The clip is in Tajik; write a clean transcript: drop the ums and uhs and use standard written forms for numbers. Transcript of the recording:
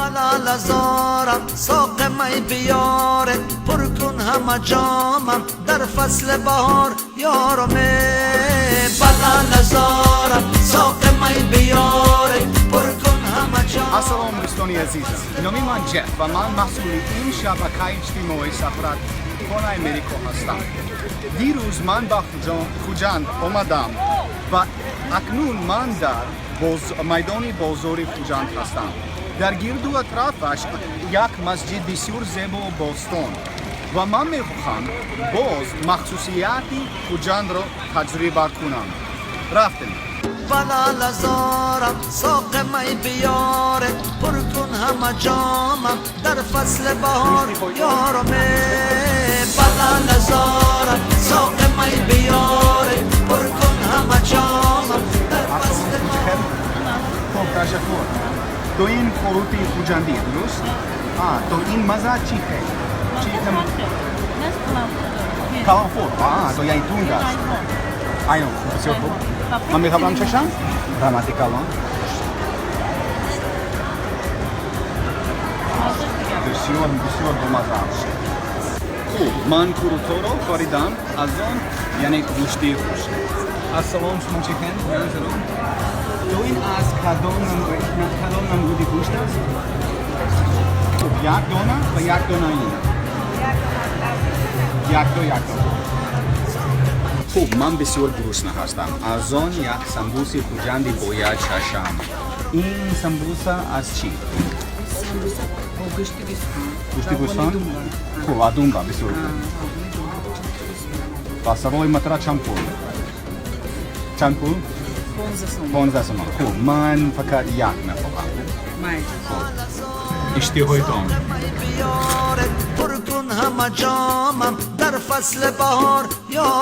Балалазорам соқи май биёре, пур кун ҳама ҷомам дар фасли баҳор, ёрам. Балалазорам соқи май биёре, пур кун ҳама ҷомам. Ассалом, дӯстони азизам. Номи ман Ҷеф ва ман масъули ин шабакаи иҷтимоии сафоратхонаи Америко ҳастам. Дирӯз ман ба Хуҷанд омадам ва акнун ман дар майдони бозори Хуҷанд ҳастам. Дар гирду атрофаш як масҷид бисёр зебо бостон ва ман мехоҳам боз махсусияти Хуҷандро таҷриба кунам. Рафтем. Балалазорам соқи май биёре, пур кун ҳама ҷомам дар фасли баҳор, ёрам. Балалазорам соқи май биёре, пур кун ҳама ҷомам дар фасли баҳор. Хуб, ташаккур. То ин қурути хуҷандӣ, дуруст? То ин маза чӣ хел? Чӣ? Каланфор. То яъне тунд аст. Айно, бисёр хуб. Ман мехоҳам чашам? Раҳмати калон. Бисёр, бисёр бомаза аст. Хуб, ман қурутҳоро харидам, аз он яъне гӯшти хушк. Ассалом, шумо чӣ хел? Салом. То ин аз кадом намуди гӯшт аст? Хуб, як дона ва як дона ин. Якто, якто. Хуб, ман бисёр гурусна ҳастам. Аз он як самбуси хуҷандӣ бояд чашам. Ин самбуса аз чӣ? Самбуса бо гӯшти гӯсфанд. Гӯшти гӯсфанд? Хуб, а думба бисёр хуб. Ва саволи матра, чанд пул? Чанд пул? 15 сом. 15 сомон. Хуб, ман фақат як мехоҳам. Май. Иштиҳоитон. Биёре, пур кун ҳама ҷомам дар фасли баҳор, ёрам.